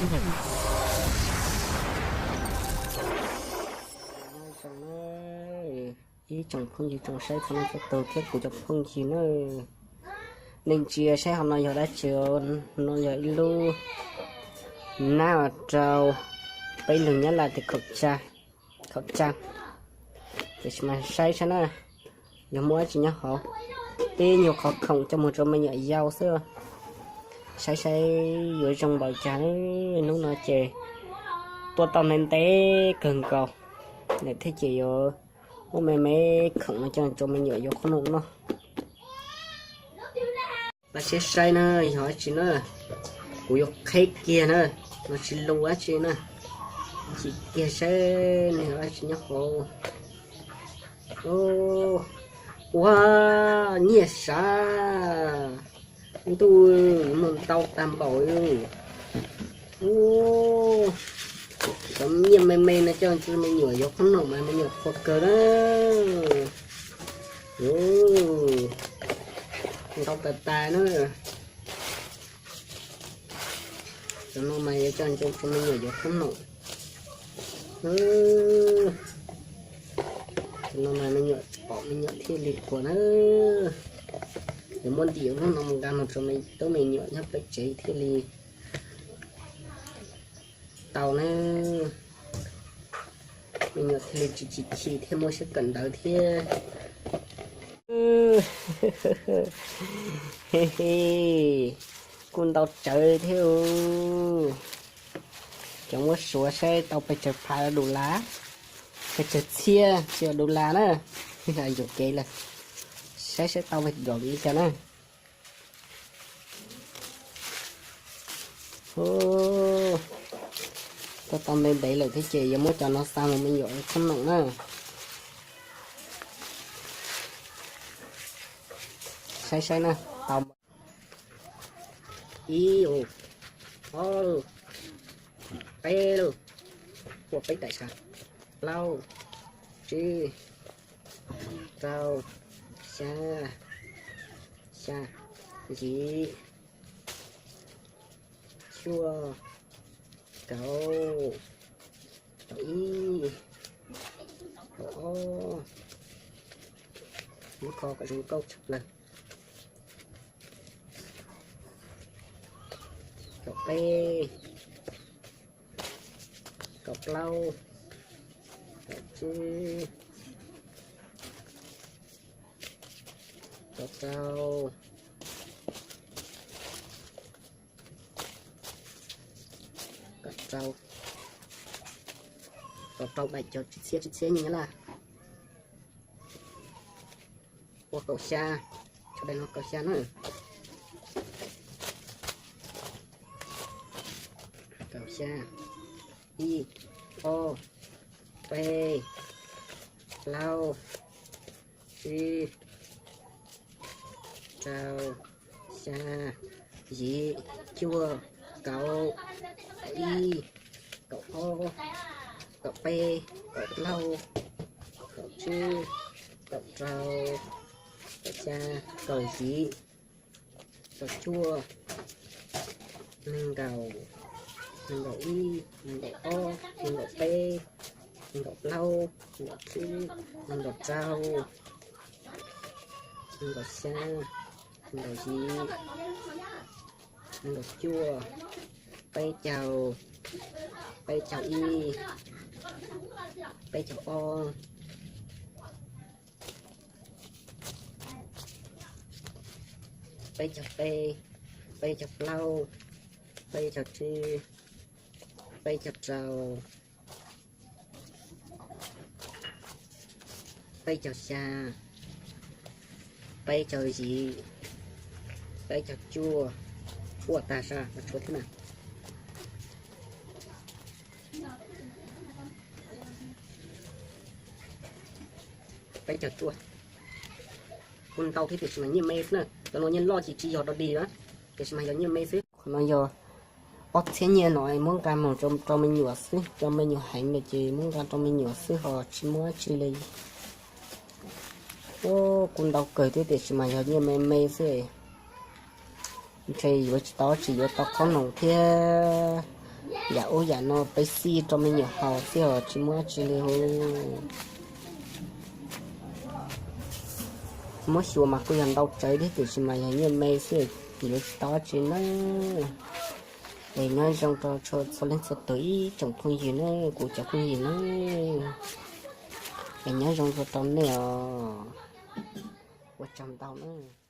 Ib tsoom phooj ywg tsoom saib txhua leej txhua tus thiab kuv cov phooj ywg na, nej ntsia saib hauv no yog dab tsi? No yog ib lub nab rau peb lug Nyab Laj tias khẩu trang, khẩu trang. Tiam sis mas saib saib na, yog muaj dab tsi nyob hauv. Peb nyuag qhov khoom coj mus rau me nyuam yaus xwb. Saib saib yuav zoo npaum cas. Hnub no ces tuaj tau ntev ntev kawg nkaus, lawm thiab ces yuav muab me me khoom no coj rau me nyuam yuav qhob noom noj. Pab siab saib na, yog dab tsi na, kuv yuav qheb kiag na, no tsis lus dab tsi na, chim kiag saib no yog dab tsi nyob hauv. Ua, nyiaj sav, ntuj, yuav muaj ntau tag npaum. Cov nyiaj me me no coj rau me nyuam yuav qhob noom mas me nyuam qhuas kawg na. Ntau tas tas na. Cov no mas yuav coj rau me nyuam yuav qhob noom. Cov no mas me nyuam pom me nyuam thiaj li qhuas na. Yuav muab ntim hnub no mus nqa mus rau tub me nyuam nyob pem tsev thiaj li tau na. Me nyuam thiaj li tsis chim chim thiab muaj siab kawm ntawv thiab. Kuj ntau tsawv thiab. Cov muab suav saib tau pes tsawg phav dollar, pes tsawg txhiab tsis yog dollar na. Yuam kev lawm, saib saib tau pes dollar li cas na. Tuaj tau ntev ntev lawm thiab ces yuav muab cov no xa mus me nyuam qhob noom na. Saib saib na, tau ib lus, ob lus, peb lus, ua peb daim sav, plaub, tsib, rau, xya, xya, yim, cuaj, kaum, kaum ib, kaum ob, muab kho kom zoo nkauj tshaj plaws, kaum peb, kaum plaub, kaum tsib, kaum rau, kaum rau, kaum rau daim cov tsib txhiab tsib txhiab nyiaj Nyab Laj. Ua kaum xya, tso daim no kaum xya na. Kaum xya, ib, ob, peb, plaub, tsib, rau, xya, yim, cuaj, kaum, kaum ib, kaum ob, kaum peb, kaum plaub, kaum tsib, kaum rau, kaum xya, kaum yim, kaum cuaj, nees nkaum, nees nkaum ib, nees nkaum ob, nees nkaum peb, nees nkaum plaub, nees nkaum tsib, nees nkaum rau, nees nkaum xya, nees nkaum yim, nees nkaum cuaj, peb caug, peb caug ib, peb caug ob, peb caug peb, peb caug plaub, peb caug tsib, peb caug rau, peb caug xya, peb caug yim, peb caug cuaj, puaj tag sab no tshuav thiab na. Peb caug cuaj, kuj ntau thiab tiam sis mas nyiaj me xwb na. Cov no nyiaj loj ces tsis yog dog dig na, tiam sis mas yog nyiaj me xwb. Qhov no yog ob txhiab nyiaj no muab nqa mus rau me nyuam xwb, rau me nyuam heev lawm ces muab nqa rau me nyuam xwb ho tsis muaj dab tsi li. Kuj ntau kawg thiab tiam sis mas yog nyiaj me me xwb. Ntshe yuav tsis tau, tsis yuav tau qhob noom thiab. Yam ub yam no peb xij rau me nyuam haus xwb os, tsis muaj dab tsi li hu. Muab xyuas mas kuj yog ntau tsawv thiab tiam sis mas yog nyiaj me xwb, yuav tsis tau dab tsi nawb. Es nyob zoo rau txhua leej txhua tus ib tsoom phooj ywg nawb, kuv cov phooj ywg nawb. Es nyob zoo rau nej os. Ua tsaug ntau nawb.